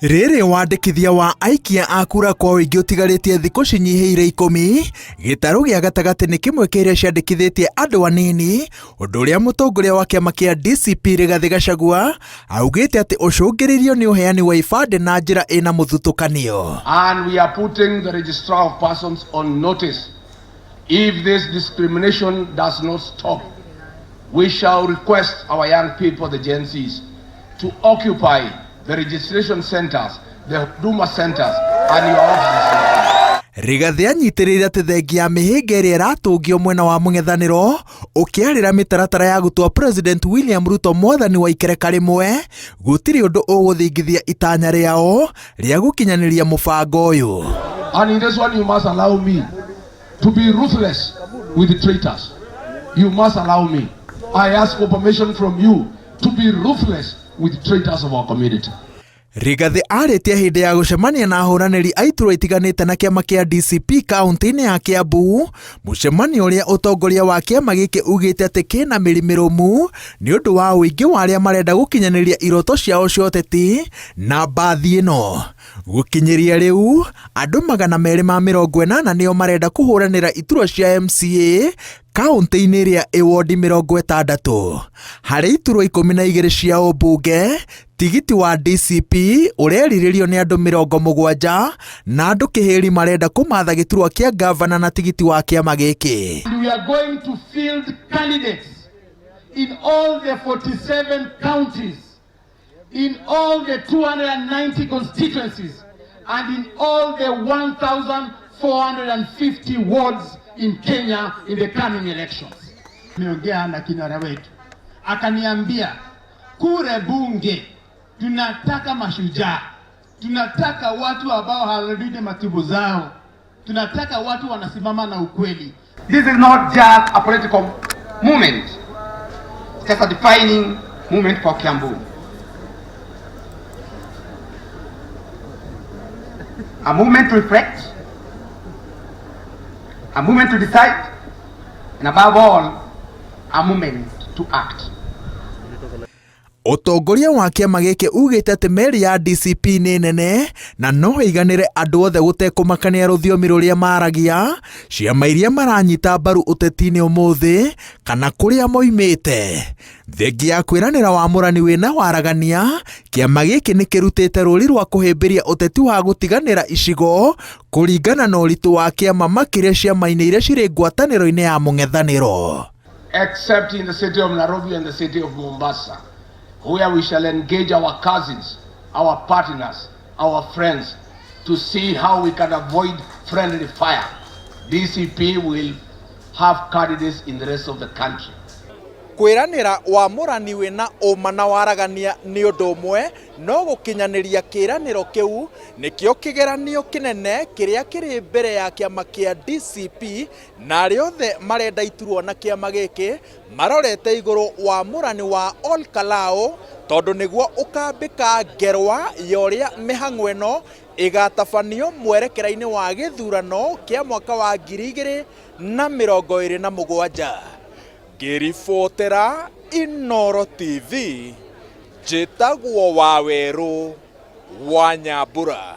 Rĩrĩ wandĩkithia wa aikia a kura kwa ũingĩ ũtigarĩtie thikũ cinyihĩire 10, gĩtarũ gĩa gatagatĩ nĩ kĩmwe kĩa iria ciandĩkithĩtie andũ anini, ũndũ ũrĩa mũtongoria wa kĩama kĩa DCP Rigathĩ Gachagua augĩte atĩ ũcũngĩrĩirio nĩ ũheani wa ibandĩ na njĩra ĩna mũthutũkanio. And we are putting the registrar of persons on notice. If this discrimination does not stop, we shall request our young people, the Gen Zs, to occupy the registration centers, the Huduma centers, and your offices. Rigathĩ anyitĩrĩire atĩ thengia ya mĩhĩnga ĩrĩa ĩratũngio mwena wa mũng'ethanĩro ũkĩarĩra mĩtaratara ya gũtua President William Ruto mwathani wa ikereka rĩmwe, gũtirĩ ũndũ ũgũthingithia itanya rĩao rĩa gũkinyanĩria mũbango ũyũ. And in this one, you must allow me to be ruthless with the traitors. You must allow me. I ask for permission from you to be ruthless with the traitors of our community. Rigathĩ arĩtie hĩndĩ ya gũcemania na ahũranĩri a iturwa itiganĩte na kĩama kĩa DCP kaunti-inĩ ya Kiambu, mũcemanio ũrĩa ũtongoria wa kĩama gĩkĩ ugĩte atĩ kĩna mĩri mĩrũmu nĩ ũndũ wa ũingĩ wa arĩa marenda gũkinyanĩria iroto ciao cia ũteti na mbathi ĩno. Gũkinyĩria rĩu, andũ 280 nĩo marenda kũhũranĩra iturwa cia MCA kaunti-inĩ ĩrĩa ĩ wondi 60. Harĩ iturwa 12 cia ũmbunge, tigiti wa DCP ũrerirĩrio nĩ andũ 70 na andũ kĩhĩri marenda kũmatha gĩturwa kĩa ngavana na tigiti wa kĩama gĩkĩ. We are going to field candidates in all the 47 counties, in all the 290 constituencies, and in all the 1,450 wards in Kenya in the coming elections. Nimeongea na kinara wetu akaniambia, kule bunge tunataka mashujaa, tunataka watu ambao hawalindi matumbo zao, tunataka watu wanasimama na ukweli. This is not just a political movement. It's a defining movement for Kiambu. A movement to reflect, a movement to decide, and above all, a movement to act. Ũtongoria wa kĩama gĩkĩ ugĩte atĩ meri ya DCP nĩ nene na no ĩiganĩre andũ othe gũtekũmakania rũthiomi rũrĩa maragia, ciama iria maranyita mbaru ũteti-inĩ ũmũthĩ kana kũrĩa moimĩte. Thengia ya kwĩranĩra wamũrani wĩna waragania, kĩama gĩkĩ nĩ kĩrutĩte rũri rwa kũhĩmbĩria ũteti wa gũtiganĩra icigo kũringana na ũritũ wa kĩama makĩria ciama-inĩ iria cirĩ ngwatanĩro-inĩ ya mũng'ethanĩro. Except in the city of Nairobi and the city of Mombasa, where we shall engage our cousins, our partners, our friends to see how we can avoid friendly fire. DCP will have candidates in the rest of the country. Kwĩranĩra wamũrani wĩna ũma na waragania nĩ ũndũ ũmwe, no gũkinyanĩria kĩĩranĩro kĩu nĩkĩo kĩgeranio kĩnene kĩrĩa kĩrĩ mbere ya kĩama kĩa DCP na arĩa othe marenda iturwa na kĩama gĩkĩ marorete igũrũ wamũrani wa Ol Kalou tondũ nĩguo ũkambĩka ngerwa ya ũrĩa mĩhang'o ĩno ĩgatabanio mwerekera-inĩ wa gĩthurano kĩa mwaka wa 2027. Ngĩribotera Inooro TV, njĩtagwo Wawerũ wa Nyambura.